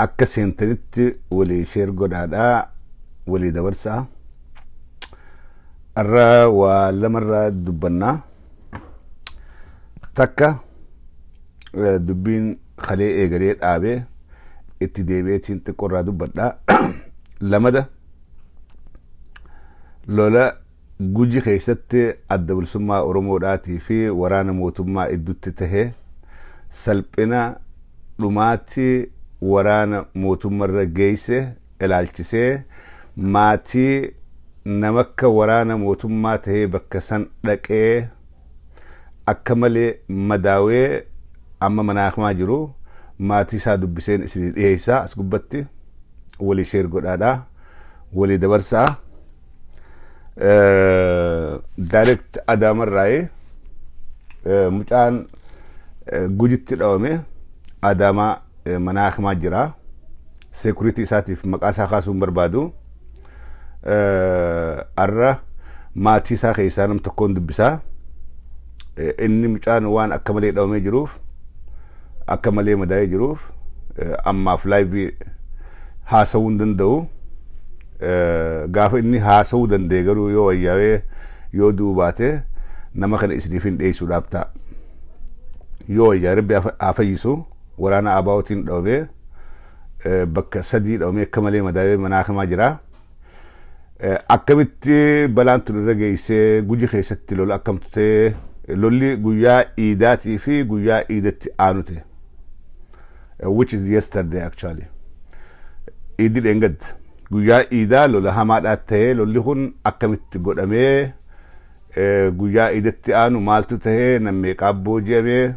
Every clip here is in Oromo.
Akka seentanitti walii share godhaadhaa walii dabarsaa. Har'a waa lamarraa dubbannaa. Takka dubbiin kalee eegalee dhaabee itti deebi'eetiin xiqqoorraa dubbadhaa. Lamada lola Guji keessatti Adda Bilisummaa Oromoodhaatii fi waraana mootummaa iddutti tahe salphina dhumaatii waraana mootummarra geeyse ilaalchisee maatii namakka waraana mootummaa tahee bakka san dhaqee akka malee madaawee amma mana hakimaa jiru maatii isaa dubbiseen isinii dhiheeysa as gubbatti walii share godhaadhaa walii dabarsaa. Direct Adaamarraayi mucaan Gujitti dhawame Adaamaa mana hakimaa jira. Security isaatiif maqaa isaa kaasuu hin barbaadu. Arra maatii isaa keessaa nam tokkoon dubbisaa. Inni mucaan waan akka malee dhawamee jiruuf akka malee madaa'ee jiruuf ammaaf live haasawuu hin danda'u. Gaafa inni haasawuu danda'e garuu yoo wayyaawee yoo du'uu baate nama kana isiniif hin dhiyeessuudhaaf ta'a. Yoo wayyaa rabbi haa fayyisu waraana ABOtiin dhawamee bakka sadii dhawamee akka malee madaa'ee mana hakimaa jira. Akkamitti balaan tun irra geessee Guji keessatti lola akkamtu ta'e lolli guyyaa iidaatii fi guyyaa iidatti aanu ta'e. Which is yesterday actually. Iiddi dheengadda. Guyyaa iidaa lola hamaadhaa ta'ee lolli kun akkamitti godhamee guyyaa iidatti aanu maaltu ta'ee nam meeqaa booji'amee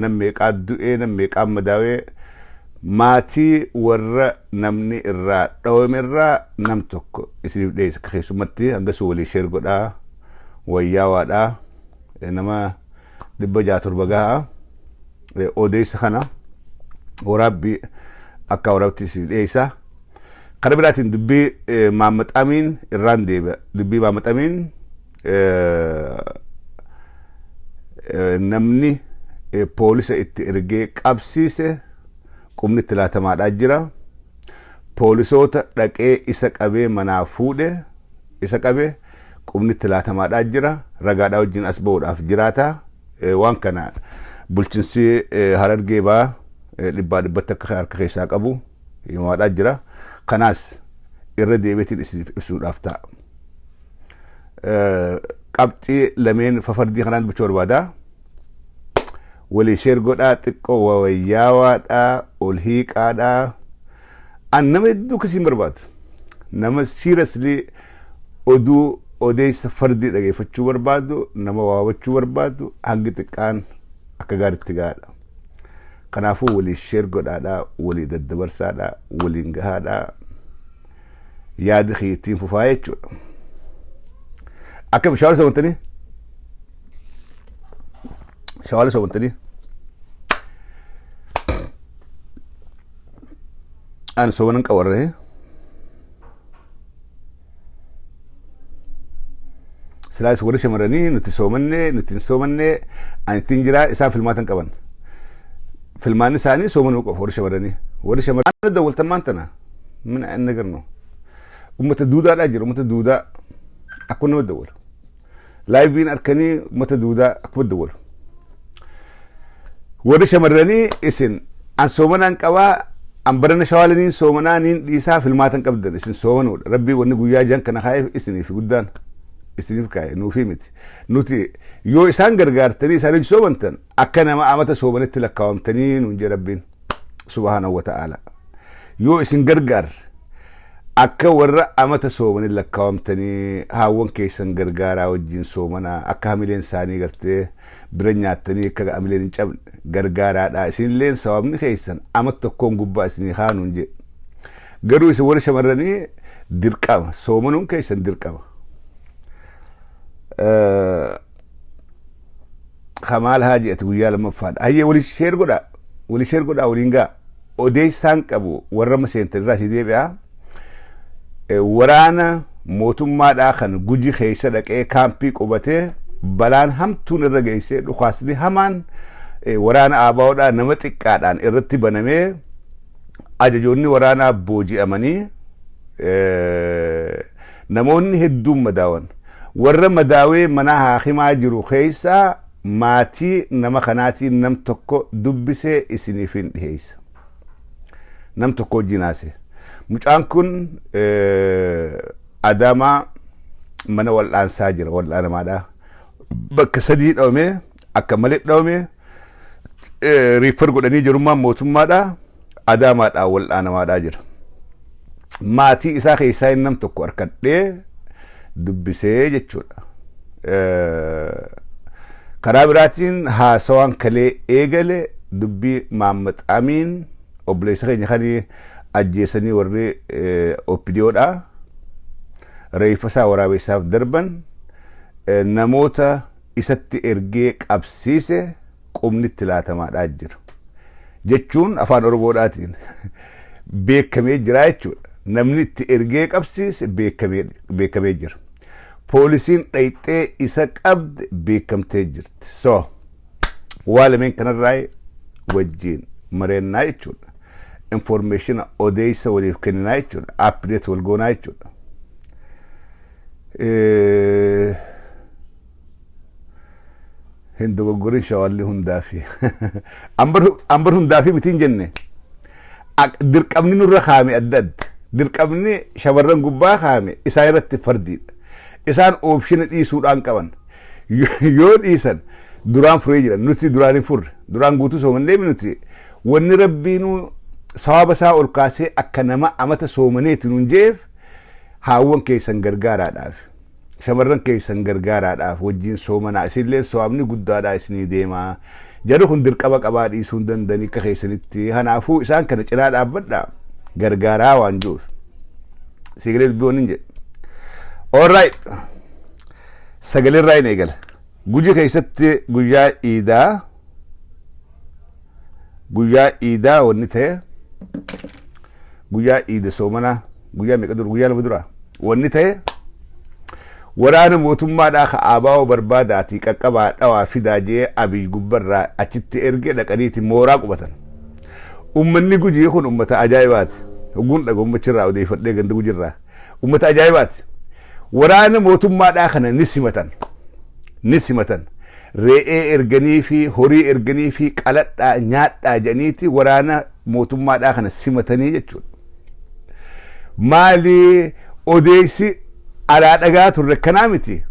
nam meeqaa du'ee nam meeqaa madaawee maatii warra namni irraa dhawame irraa nam tokko isiniif dhiyeessa akka keessummatti hangasuu walii sheer godhaa wayyaawaadhaa nama 607 gahaa odeessa kana waraabbii akka waraabtti isin dhiyeessa. Kana biraatiin dubbii Mahammad Amiin irraan deebi'a. Dubbii Mahammad Amiin namni poolisa itti ergee qabsiise qubni itti laatamaadhaa jira. Poolisoota dhaqee isa qabee manaa fuudhe isa qabe qubni itti laatamaadhaa jira. Ragaadhaa wajjin as ba'uudhaaf jiraata. Waan kana bulchinsi Harargee baa dhibbaa dhibbatti akka harka keessaa qabu himaadhaa jira. Kanaas irra deebiitiin isiniif ibsuudhaaf ta'a. Qabxii lameen fafardii kanaan dubbachuu barbaada. Walii sheer godhaa xiqqoo wayyaawaadhaa ol hiiqaadhaa. An nama hedduu akkasiin barbaadu. Nama seriously oduu odeessa fardii dhageeffachuu barbaadu, nama waawachuu barbaadu hangi xiqqaan akka gaariitti gahaadha. Kanaafuu walii sheer godhaadhaa, walii daddabarsaadhaa, waliin gahaadhaa. Yaada kiyya ittiin fufaa jechuudha. Akkam shawaala soomantanii? Shawaala soomantanii? Ani soomanan qabarree. Silaas warri shamarranii nuti soomanne nuti hin soomanne ani ittiin jiraa isaan filmaatan qaban. Filmaanni isaanii soomanuu qofa warri shamarranii. Warri shamarranii dawwaltammaan tana mina inni garnu. Ummata duudaadhaa jira ummata duudaa akkuma nama dawwalu. Laayiviin arkanii ummata duudaa akkuma dawwalu. Warri shamarranii isin an soomanaan qabaa an barana shawaalaniin soomanaa niin dhiisaa filmaatan qabdan isin soomanuudha. Rabbii wanni guyyaa jan kana kaa'eef isiniif guddaan isiniif kaa'e nuufii miti. Nuti yoo isaan gargaartanii isaan hojii soomantan akka nama amata soomanitti lakkaawamtanii nuun jee Rabbiin subhaanahu wa ta'aala. Yoo isin gargaarre akka warra amata soomanii lakkaawamtanii haawwan keessan gargaaraa wajjin soomanaa akka hamileen isaanii gartee bira nyaattanii akka hamileen hin cabne gargaaraadha. Isinilleen sawaabni keessan amata tokkoon gubbaa isinii kaanuun jee. Garuu isin warri shamarranii dirqama soomanuun keessan dirqama. Kamaal Haaji ati guyyaa lammaffaadha. Hayyee walii sheer godhaa. Walii sheer godhaa waliin gaa. Odeessaan qabu warra amma seentan irraa si deebi'a. Waraana mootummaadhaa kan Guji keessa dhaqee kaampii qubatee balaan hamtuun irra geessee dhukaasni hamaan waraana ABOdhaa nama xiqqaadhaan irratti banamee Ajajoonni waraanaa booji'amanii, namoonni hedduun madaawan. Warra madaawee mana haakimaa jiru keessaa maatii nama kanaatiin nam tokko dubbisee isiniif hin dhiheessa. Nam tokko wajjin haase. Mucaan kun Adaamaa mana wal'aansaa jira, wal'aanamaadha. Bakka sadii dhawamee, akka malee dhawamee, refer godhanii jirummaan mootummaadha. Adaamaadhaa wal'aanamaadhaa jira. Maatii isaa keessaa nam tokko harkadhee dubbisee jechuudha. Karaa biraatiin haasawaan kalee eegale, dubbii Maammat Amiin obboleessa keenya kan ajjeesanii warri OPDOdha. Reeffa isaa waraabessaaf darban, namoota isatti ergee qabsiise qubni itti laatamaadhaa jira. Jechuun afaan Oromoodhaatiin beekamee jira jechuudha. Namni itti ergee qabsiise beekamee jira. Poolisiin dhayxee isa qabde beekamtee jirti. So waa lameen kanarraa wajjin mareennaa jechuudha. Information, odeessa waliif kenninaa jechuudha. Update wal goonaa jechuudha. Hin dogoggorin, shawaalli hundaafi. Ambar hundaafi mitiin jenne. Dirqamni nurra kaame adda adda. Dirqamni shamarran gubbaa kaame isaan irratti fardiidha. Isaan option dhiisuudhaan qaban. Yoo dhiisan duraan furee jiran, nuti duraan hin furre. Duraan guutuu soomannee nuti wanni Rabbiinuu sawaaba isaa ol kaasee akka nama amata soomaneeti nuun jeef haawwan keessan gargaaraadhaaf. Shamarran keessan gargaaraadhaaf wajjin soomanaa, isinillee sawaabni guddaadhaa isinii deemaa. Jarri kun dirqama qabaa, dhiisuu hin danda'anii akka keessanitti. Kanaafuu isaan kana cinaa dhaabbadhaa, gargaaraa waan jiruuf. Sagalee dubbii hin jedhe. Alright. Sagalee irraa hin eegala. Guji keessatti guyyaa iidaa, guyyaa iidaa wanni ta'e, guyyaa iida soomanaa guyyaa meeqa dura, guyyaa 2 dura wanni ta'e, waraana mootummaadhaa ka ABO barbaadaatii qaqqabaa dhawaa fidaa jee Abiy gubbarraa achitti erge dhaqaniiti mooraa qubatan. Ummanni Gujii kun ummata ajaa'ibaati. Hogguun dhaga ummachirraa odeeffadhee ganda Gujirraa. Ummata ajaa'ibaati. Waraana mootummaadhaa kana ni simatan. Ni simatan. Re'ee erganii fi horii erganii fi qaladhaa nyaadhaa jedhaniiti waraana mootummaadhaa kana simatanii jechuudha. Maali, odeessi alaa dhagaa turre kanaa miti.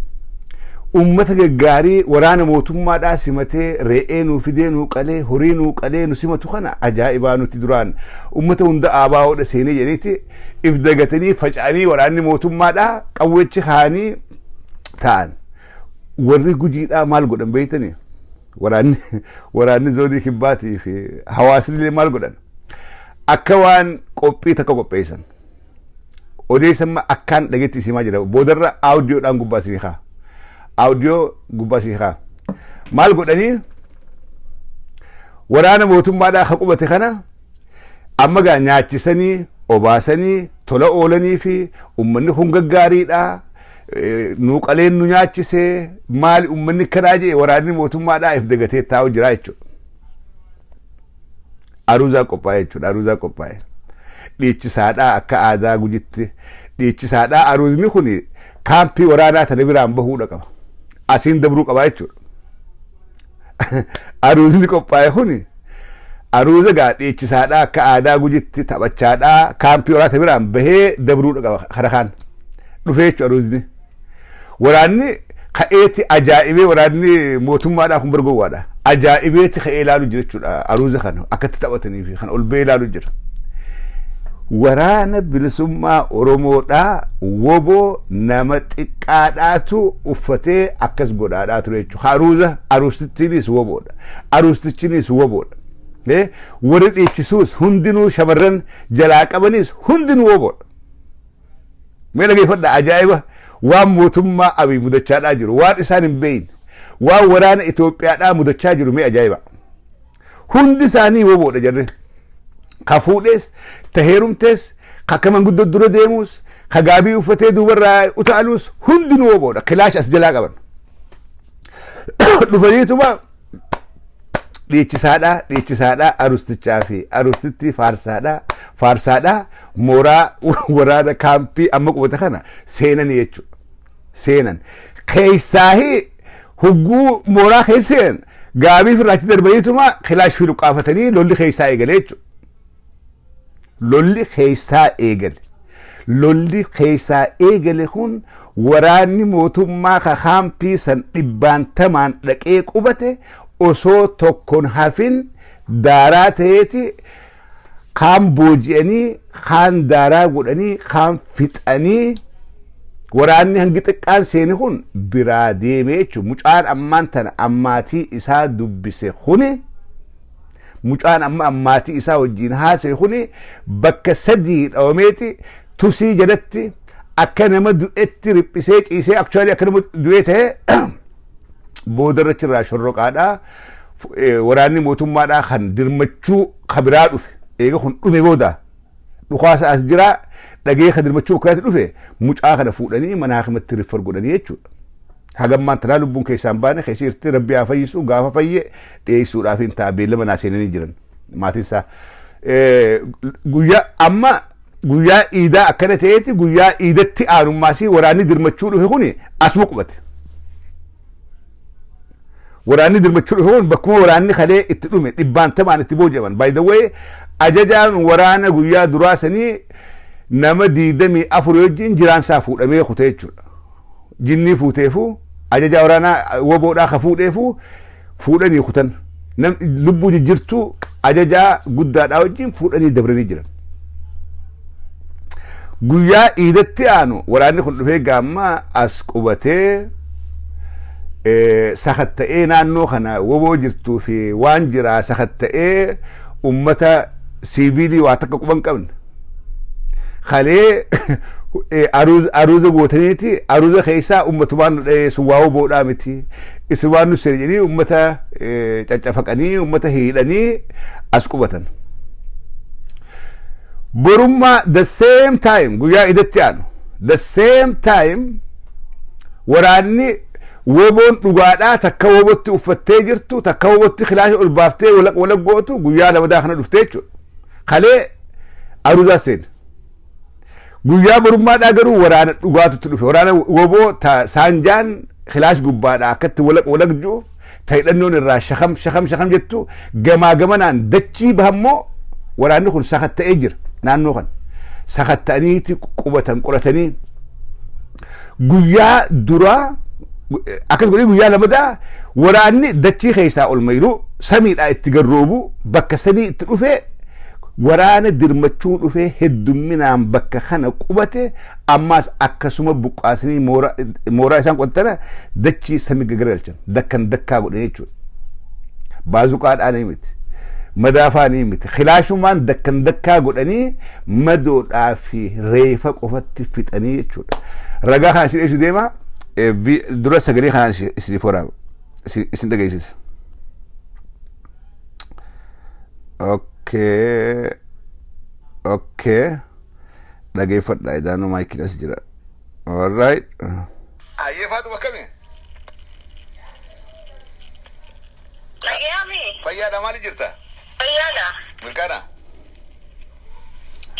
Ummata gaggaarii waraana mootummaadhaa simatee, re'ee nuu fidee nuu qalee, horii nuu qalee nu simatu kana ajaa'ibaa, nuti duraan ummata hunda ABOdha seenee jedhaniiti if dagatanii faca'anii waraanni mootummaadhaa qawweechi kaanii ta'an. Warri Gujiidhaa maal godhan beektanii? Waraanni zoonii kibbaatii fi hawaasni illee maal godhan? Akka waan qophii takka qopheessan. Odeessamma akkaan dhageetti isimaa jira. Boodarra audiodhaan gubbaa isinii kaa. Audio gubbaa isinii kaa. Maal godhanii, waraana mootummaadhaa ka qubate kana amma gaa nyaachisanii, obaasanii, tola oolanii fi uummanni kun gaggaariidha. Nuu qaleen nu nyaachisee, maali uummanni kanaa jee waraanni mootummaadhaa if dagatee taa'u jira jechuudha. Aruuzaa qophaa'e jechuudha. Aruuzaa qophaa'e. Dhiichisaadhaa akka aadaa Gujitti dhiichisaadhaa aruuzni kun kaampii waraanaa tana biraan bahuudha qaba. Asiin dabruu qaba jechuudha. Aruuzni qophaa'e kun aruuza gaa dhiichisaadhaa akka aadaa Gujitti taphachaadhaa kaampii waraanaa biraan bahee dabruudha qaba, kara kaan dhufee jechuudha aruuzni. Waraanni ka'eeti ajaa'ibee, waraanni mootummaadhaa kun bargowwaadha. Ajaa'ibeeti ka'ee ilaalu jira jechuudha, aruuza kana akkatti taphatanii fi kan ol ba'ee ilaalu jira. Waraana Bilisummaa Oromoodhaa, WOBO, nama xiqqaadhaatu uffatee akkas godhaadhaa ture jechuudha. Aruuza aruustittiinis WOBOdha. Aruustichinis WOBOdha. Warri dhiichisuus hundinuu, shamarran jalaa qabanis hundinuu WOBOdha. Mee dhageeffadha, ajaa'iba waan mootummaa Abiy mudachaadhaa jiru, waan isaan hin beekne, waan waraana Itoophiyaadhaa mudachaa jiru mee ajaa'iba. Hundi isaanii WOBOdha jarri. Ka fuudhees, ta heerumtees, ka akka manguddoo dura deemus, ka gaabii uffatee duubarraa utaalus hundinuu WOBOdha. Kilaash as jalaa qaban. Dhufaniituma Dhiichisaadhaa dhiichisaadhaa, arustichaa fi arustitti faarsaadhaa faarsaadhaa, mooraa waraana kaampii amma qubate kana seenanii jechuudha. Seenan keessaahi hugguu mooraa keessa seenan, gaabii firraachi darbaniituma kilaash fi luqqaafatanii lolli keessaa eegale jechuudha. Lolli keessaa eegale. Lolli keessaa eegale kun, waraanni mootummaa ka kaampii san dhibbaantamaan dhaqee qubate osoo tokkon hafin daaraa ta'eeti, kaan booji'anii, kaan daaraa godhanii, kaan fixanii, waraanni hangi xiqqaan seeni kun biraa deemee jechuudha. Mucaan ammaan tana ammaatii isaa dubbise kuni, mucaan amma ammaatii isaa wajjin haasa'e kuni, bakka sadii dhawameeti tusii jalatti akka nama du'etti riphisee ciisee, actually akka nama du'ee ta'e, boodarra irraa shorroqaadhaa waraanni mootummaadhaa kan dirmachuu kabiraa dhufe, eega kun dhume booda dhukaasa as jira dhagee kan dirmachuu bakkaatti dhufe, mucaa kana fuudhanii mana hakimatti refer godhanii jechuudha. Hagammaan tanaa lubbuun keessaan baane, keessa jirti. Rabbi haa fayyisu. Gaafa fayye dhiyeessuudhaaf hin ta'a, beellama naa seenanii jiran maatiin isaa. Guyyaa amma guyyaa iidaa akkana ta'eeti, guyyaa iidatti aanummaasii waraanni dirmachuu dhufe kuni asuma qubate. Waraanni dirmachuu dhufe kun bakkuma waraanni kalee itti dhume dhibbaantamaan itti booji'aman. By the way, ajajaan waraana guyyaa duraa sanii nama 24 wajjin jiraansaa fuudhamee kutee jechuudha. Jinnii fuuteefu ajajaa waraanaa woboodhaa ka fuudheefu fuudhanii kutan. Lubbuu jijjirtuu ajajaa guddaadhaa wajjin fuudhanii dabranii jiran. Guyyaa iidatti aanu waraanni kun dhufee gaamma as qubatee sakatta'ee, naannoo kana woboo jirtuu fi waan jiraa sakatta'ee, ummata siiviilii waa takka quban qabne. Kalee aruuza gootaniiti, aruuza keessaa ummatumaan nu dha'ee, sun waa woboodhaa miti. Isin waan nu seene jedhanii ummata caccafaqanii, ummata hiidhanii as qubatan. Borummaa the same time, guyyaa idatti aanu, the same time, waraanni woboon dhugaadhaa takka wobotti uffattee jirtu, takka wobotti kilaasha ol baaftee walaq walaq gootu, guyyaa lamadaa kana dhuftee jechuudha. Kalee aruuzaa seene. Guyyaa borummaadhaa garuu waraana dhugaatutti dhufe. Waraana woboo ta saanjaan kilaash gubbaadhaa akkatti walaq walaq jiru, ta hidhannoon irraa shakam shakam shakam jettu, gamaa gamanaan dachii bahammoo waraanni kun sakatta'ee jira naannoo kana. Sakatta'aniiti qubatan qoratanii, guyyaa duraa akkas godhee, guyyaa lamadaa waraanni dachii keessaa ol mayru, samiidhaa itti garroobu, bakka sadii itti dhufee, waraana dirmachuu dhufee heddumminaan bakka kana qubate. Ammaas akkasuma buqqaasanii mooraa isaan qottana dachii samii gagaragalchan, dakkan dakkaa godhan jechuudha. Baazuqaadhaan miti. Madaafaanii miti. Kilaashumaan dakkan dakkaa godhanii madoodhaa fi reefa qofatti fixanii jechuudha. Ragaa kana isin dhiyeessuu deema. Dura sagalee kana isiniif waraaba. Isin dhageessisa. Okay. Dhageeffadha. Idaanuu maayikiin as jira. All right. Ayyee Faatu, akkami? Dhagayami. Fayyaadha, maali jirta? Fayyaadha. Mirkaana?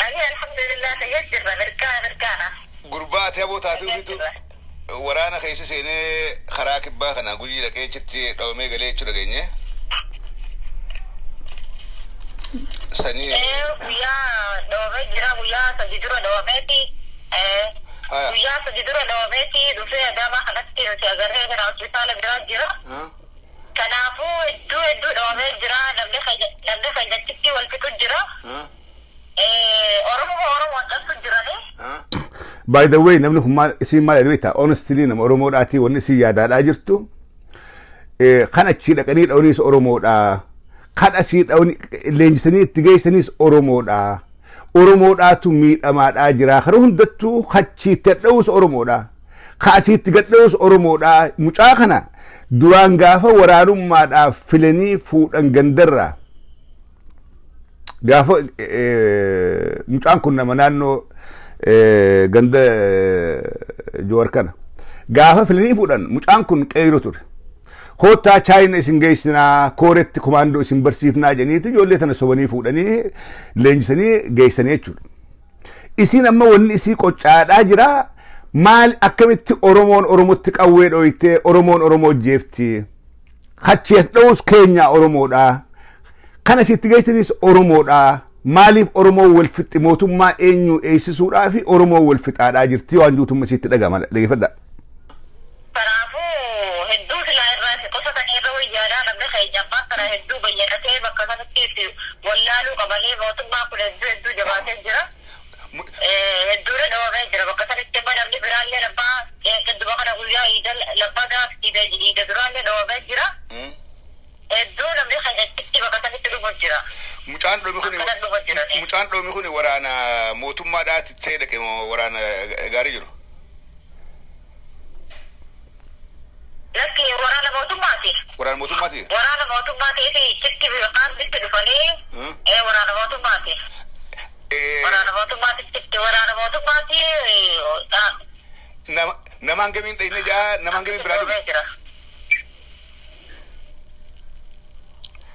Ani alhamdulillah, fayyaa jirra, mirkaana mirkaana. Gurbaa ati aboo taatee ofiitu waraana keessa seenee karaa kibbaa kana Gujii dhaqee achitti dhawamee galee jechuu dhageenye. Sanyii. Guyyaa dhawamee jira, guyyaa 3 dura dhawameeti. Guyyaa 3 dura dhawameeti dhufee Adaamaa kanatti nuti agarree gara hospitaala biraa jira. Kanaafuu hedduu hedduu dhawamee jira, namni keenya achitti wal fixu jira. Oromoo Oromoon cabsu jirani. By the way, namni kun maal isiin maal jedhu, honestly nama Oromoodhaati wanni isiin yaadaadhaa jirtu. Kan achii dhaqanii dhawaniis Oromoodha. Kan asii dhawanii leenjisanii itti geessanis Oromoodha. Oromoodhaatu miidhamaadhaa jira. Karaa hundattuu achiitti dhawus Oromoodha. Ka asiitti gad dhawus Oromoodha. Mucaa kana duraan gaafa waraanummaadhaaf filanii fuudhan gandarraa. Gaafa mucaan kun nama naannoo ganda Joowar kana. Gaafa filanii fuudhan mucaan kun qeeroo ture. Koottaa, Chaayina isin geessinaa, kooretti komaandoo isin barsiifnaa jedhaniiti ijoollee tana sobanii fuudhanii leenjisanii geessanii jechuudha. Isiin amma wanni isii qoccaadhaa jira maal? Akkamitti Oromoon Oromotti qawwee dhoytee Oromoon Oromoo jeefti? Hachi as dha'us keenya Oromoodha. Kana isitti geessanis Oromoodha. Maaliif Oromoo wal fixxi? Mootummaa eenyu eegsisuudhaa fi Oromoo wal fixaadhaa jirti waan juutummaa isitti dhagama, dhageeffadha. Kanaafuu hedduu silaa irraa si qusatanii irra wayyaadhaa. Namni keenya ammaa kana hedduu bayyanatee bakka sanatti wallaaluu qabanii. Mootummaa kun hedduu hedduu jabaatee jira. Hedduudha dhawamee jira bakka sanitti. Amma namni biraallee labbaa hedduma kana guyyaa iida labbaa iida duraallee dhawamee jira. Hedduu namni keenya achitti bakka sanitti dhufu jira. Mucaan dhoomi kun Akkana dhufu jira. Mucaan dhoomi kun waraana mootummaadhaatti ta'e dhaqe moo waraana gaarii jiru? Lakki, waraana mootummaati. Waraana mootummaati? Waraana mootummaatii fi chitti kaampitti dhufanii waraana mootummaati. Waraana mootummaatitti, waraana mootummaati. Nama hangamiin dhayne jaa? Nama hangamiin biraa dhufe? Jira.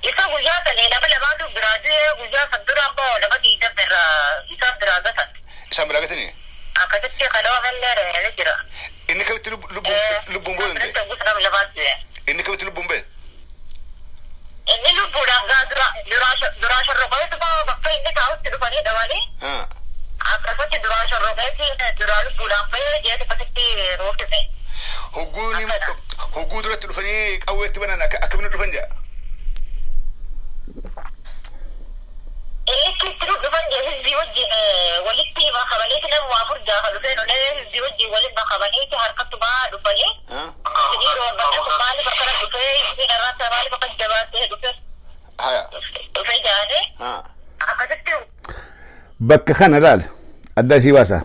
Isa guyyaa sanii nama lamaatu biraa du'e. Guyyaa san dura ammoo nama 20 irraa isaan biraa gatan. Isaan biraa gatanii? Akkasitti kan dhawamallee ni jira. Inni kamitti lubbuun booda ta'e? Nama lamaatu du'e. Inni kamitti lubbuun ba'e? Inni lubbuudhaan gaa dura duraa shorroqeetu bakka inni taa'utti dhufanii dhawanii akkasitti duraa shorroqeeti duraa lubbuudhaan bahee jeeti akkasitti ruufime. Hogguu duratti dhufanii qawweetti banan akkamitti dhufan jaa? Itti itti dhufan jee, hizbii wajjin walitti makamaniiti. Nama afur gaafa dhufee lolee hizbii wajjin walitti makamaniiti harkattumaa dhufanii. Isinii roobbanne kun maaliif akkana dhufee, hizbiin irratti maaliif akka jabaatee dhufe dhufee jaanii akkasitti. Bakka kana laal, adda isii baasa.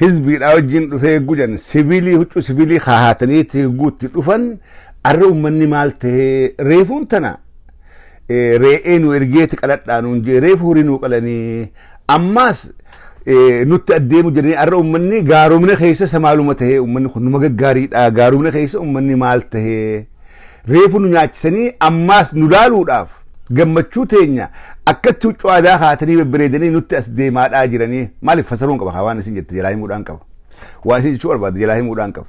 Hizbiidhaa wajjin dhufee gujan siviilii, huccuu siviilii hahaataniiti guutti dhufan. Arra uummanni maal ta'ee? Reefuun tana re'ee nu ergeeti qaladhaa nuun jee, reefu horii nuu qalanii, ammaas nutti addeemu jedhanii. Arra uummanni gaaromina keessa isa maaluma tahee? Uummanni kun numa gaggaariidha. Gaaromina keessa uummanni maal tahee? Reefu nu nyaachisanii, ammaas nu laaluudhaaf gammachuu teenya akkatti huccuu aadaa kaatanii babbareedanii nutti as deemaadhaa jiranii. Maaliif fasaruun qaba? Waan isin jette jalaa himuudhaan qaba. Waan isin jechuu barbaadde jalaa himuudhaan qaba.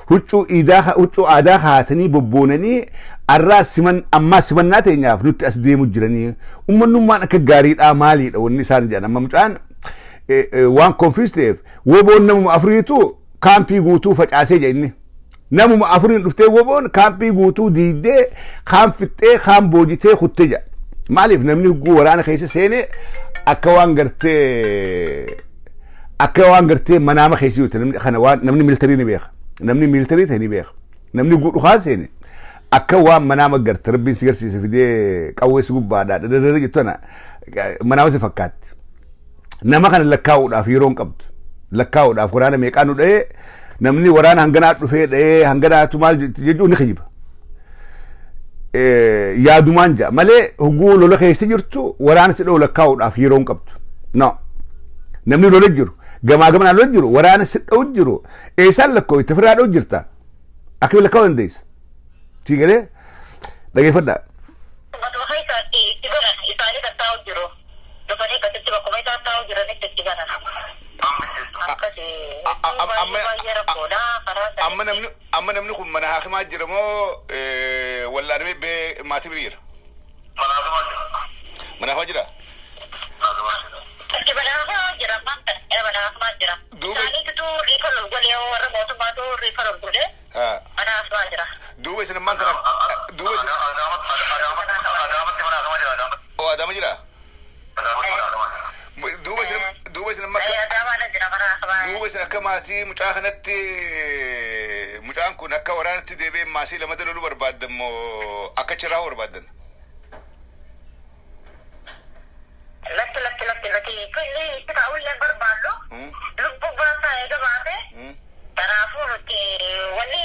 Huccuu iidaa, huccuu aadaa kaatanii bobboonanii arraa siman, ammaa simannaa teenyaaf nutti as deemu jiranii. Ummannummaan akka gaariidhaa maaliidha wanni isaan jedhan? Amma mucaan waan confuse ta'eef, woboon namuma afuriitu kaampii guutuu facaasee jedhe. Inni namuma afuriin dhuftee woboon kaampii guutuu diigdee, kaan fixxee, kaan boojitee kuttee jedha. Maaliif namni hogguu waraana keessa seene akka waan gartee manaama keessa jirtu. Namni kana waan namni militarii ni beeka. Namni militarii ta'e ni beeka. Namni guutuu seene akka waan manaama garte, rabbiin si garsiise fidee qawwee si gubbaadhaa dhadhadhadha jettu tana manaama si fakkaatti. Nama kana lakkaa'uudhaaf yeroo hin qabdu. Lakkaa'uudhaaf waraana meeqaa nu dha'ee, namni waraana hanganaa dhufee dha'ee, hanganaatu maal jechuun ni kijiba. Yaadumaan ja'a malee hogguu lola keessa jirtu waraana si dha'u lakkaa'uudhaaf yeroo hin qabdu. No. Namni lola jiru, gamaa gamanaan lola jiru, waraana si dha'u jiru, eessaan lakkoo itti ofirraa dha'u jirta? Akkamiin lakkaa'uu dandeessa? Sii galee? Dhageeffadhaa. Matuma keessa itti banan isaanii kan taa'u jiru. Dhufanii akkasitti bakkuma isaan taa'u jiranitti itti banan. Akkasi baay'ee baay'ee rakkoodha karaa Amma namni amma namni kun mana haakimaa jira moo wallaanamee bee maatii bira jira? Mana haakimaa jira? Itti banaamaa jira, ammaan kana banaamaa jira. Isaaniitu refer ol godhee, warra mootummaatu refer ol godhee mana haakimaa jira. Duuba isin ammaan kana duuba isin Oo, Adaama jira? Duuba isin amma akka Adaamaadha jira mana haakimaa. Duuba isin akka maatii mucaa kanatti, mucaan kun akka waraanatti deebi'ee maasii lama daloluu barbaaddan moo akka achirraa barbaaddan? Lakki, lakki, lakki, nuti killi itti kaa'ullee barbaannu, lubbuu baasaa eega baate. Kanaafuu nuti wanni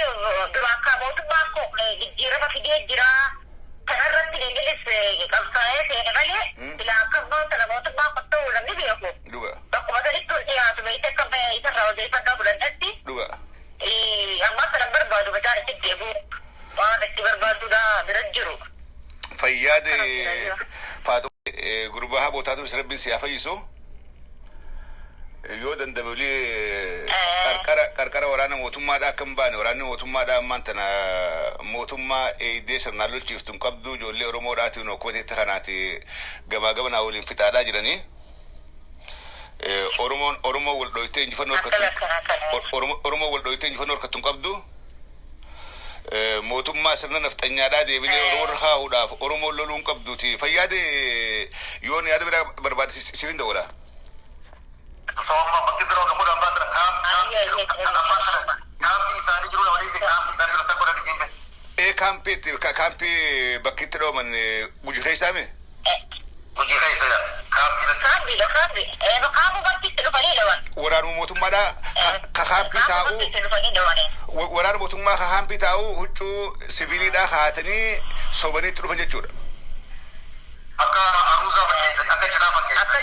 dura akka mootummaan kun jijjiirama fidee jira. Kanarratti innis qabsaa'ee seene malee sila akka ammaa kana mootummaan kun ta'uu namni beeku. Bakkuma sanitti ol dhiyaatu beekte, akka isarraa odeeffannoo fudhannetti. Ammaa kana barbaadu mataan itti deebi'u. Waan itti barbaadudha bira jiru. Fayyaade Faatu, gurbaa habootaatu Rabbiin si haa fayyisu. Yoo danda'ame olii qarqara waraana mootummaadhaa akka hin baane. Waraanni mootummaadhaa ammaan tana mootummaa eeydee sirnaan lolchiiftu hin qabdu. Ijoollee Oromoodhaatiin akkuma ta'etti kanaati gamaa gamanaa waliin fixaadhaa jiranii. Oromoon Oromoo wal dhoytee injifannoo harkattu, Oromoo wal dhoytee injifannoo harkattu hin qabdu. Mootummaa sirna nafxanyaadhaa deebinee Oromoo irra kaa'uudhaaf Oromoon loluu hin qabduuti. Fayyaade, yoon yaada biraa barbaade sinin dawwala. Sooma bakki biroo gamuudhaan baatara kaampii isaanii jiru waliin kaampii isaanii jiru akka godhan hin Ee, kaampii kaampii bakki itti dhooman Guji keessaa mi? Gujii keessa kaampii. Kaambiidha, kaambii. Kaamuu bakki itti dhufanii dhawan. Waraanuma mootummaadhaa ka kaampii taa'uu Bakki itti dhufanii dhawan. Waraana mootummaa ka kaampii taa'uu huccuu siviiliidhaa kaa'atanii sobanii itti dhufan jechuudha. Akka aruuzaa fakkeessan, akka cinaa Akka fakkeessan.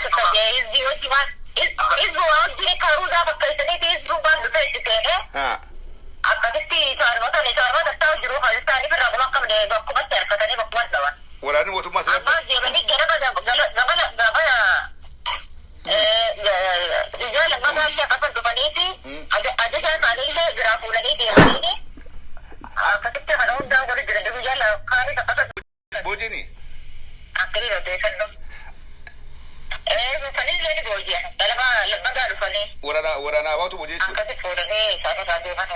Hizbii hojii waan hizbii waan hojii karuusaa fakkeessanii hizbii waan dhufee itti seenee akkasitti isaanuma isaanuma tattaa'u jiru kan isaanii irraa kuma qabne bakkumatti harkatanii bakkumatti dhawan. Waraanni mootummaa sana Amma deemanii gara gala gabala gabala guyyaa lammataa illee akkasuma dhufaniiti ajajaa isaanii illee biraa fuudhanii deemanii akkasitti kana hundaa godhu jiran guyyaa lakkaanis akkasuma. Boojini. Akkasiin odeeffannoo. Dhufanii illee ni booji'an. Galama lammataa dhufanii Waraana abaatu boojii jechuudha. akkasi fuudhanii isaan irraa deeman.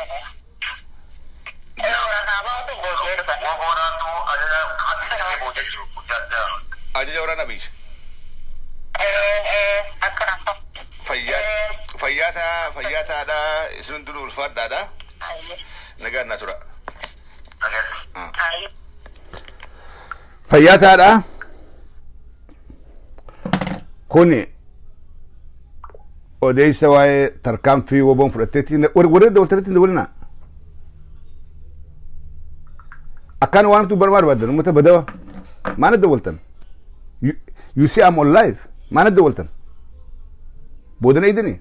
Waraana abaatu booji'ee dhufan. Woboodhaatu ajaja kaampii sanii boojii jechuudha. Ajaja waraana biyya. Akkana. Fayyaa fayyaa fayyaa taadhaa, isin hundinuu ulfaadhaadha. Nagaan naa tura. Nagaan. Fayyaa taadhaa. Kuni odeessa waa'ee tarkaanfii woboon fudhatteetti warri dabaltanitti hin dabalinaa. Akkaan waan hamtuu barmaa barbaadan uummata badawa maana dawwaltan? You see, I'm on live. Maana dawwaltan? Boodana idini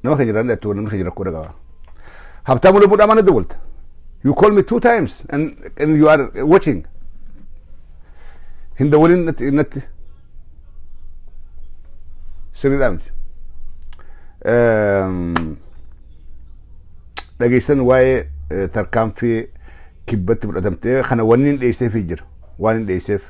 nama keenya irraan dhattu, namni keenya rakkoo qaba. Habtaamu lubbuudhaa maana dawwalta? You call me two times and you are watching. Hin dawwalin natti natti sirriidhaa miti. Dhageessan waa'ee tarkaanfii kibbatti fudhatamtee kana wanni hin dheesseefii jira. Waan hin dheesseef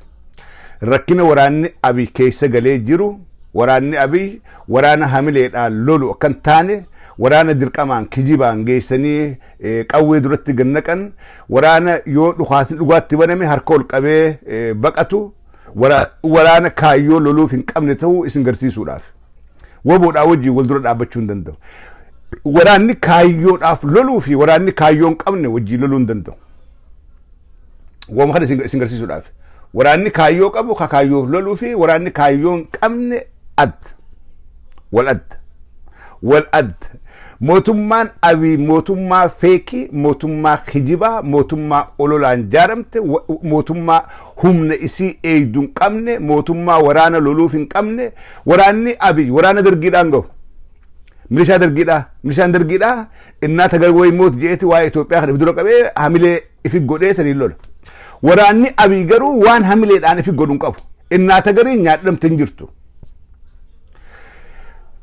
rakkina waraanni Abiy keessa galee jiru, waraanni Abiy waraana hamileedhaan lolu akkan taane, waraana dirqamaan kijibaan geessanii qawwee duratti gannaqan, waraana yoo dhukaasni dhugaatti baname harka ol qabee baqatu, waraana kaayyoo loluuf hin qabne ta'uu isin garsiisuudhaaf. Woboodhaa wajjin wal dura dhaabbachuu hin danda'u. Waraanni kaayyoodhaaf loluu fi waraanni kaayyoo hin qabne wajjin loluu hin danda'u. Waanuma kana isin garsiisuudhaaf. Waraanni kaayyoo qabu ka kaayyoof loluu fi waraanni kaayyoo hin qabne adda. Wal adda. Wal adda. Mootummaan Abiy mootummaa fake, mootummaa kijibaa, mootummaa ololaan jaaramte, mootummaa humna isii eegdu hin qabne, mootummaa waraana loluuf hin qabne. Waraanni Abiy waraana dargiidhaan gahu. Milishaa dargiidhaa. Milishaan dargiidhaa innaa tagar wayi mooti je'eeti waa'ee Itoophiyaa kana if dura qabee hamilee ifi godhee saniin lola. Waraanni Abiy garuu waan hamileedhaan ifi godhu hin qabu. Innaa tagariin nyaadhamte hin jirtu.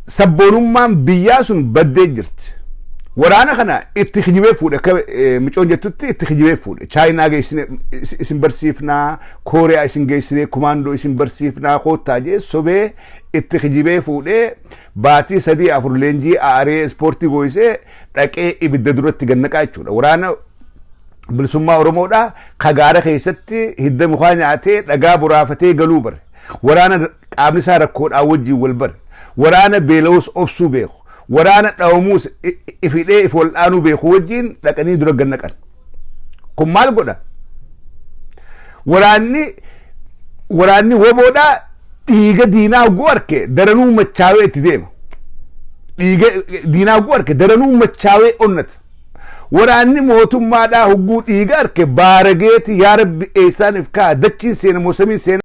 Sabboonummaan biyyaa sun baddee jirti. Waraana kana itti kijibee fuudhe, akka micoon jettutti itti kijibee fuudhe. Chaayinaa geessine isin barsiifnaa, Kooriyaa isin geessine kumaandoo isin barsiifnaa koottaa jee sobee itti kijibee fuudhee baatii 3 4 leenjii aaree ispoortii gooyisee dhaqee ibidda duratti gannaqaa jechuudha. Waraana bilisummaa Oromoodhaa kagaara keessatti hidda mukaa nyaatee dhagaa boraafatee galuu bare. Waraana qaamni isaa rakkoodhaan wajjin wal bare. Waraana beela'uus obsuu beeku. Waraana dhawamuus ifidhee if wal'aanuu beeku wajjin dhaqanii dura gannaqan. Kun maal godha? Waraanni woboodhaa dhiiga diinaa hogguu arke daranuu machaawee itti deema. Dhiiga diinaa hogguu arke daranuu machaawee onnata. Waraanni mootummaadhaa hogguu dhiiga arke baarageeti, yaa Rabbi eessaaniif kaa dachiin seena moo samiin seena.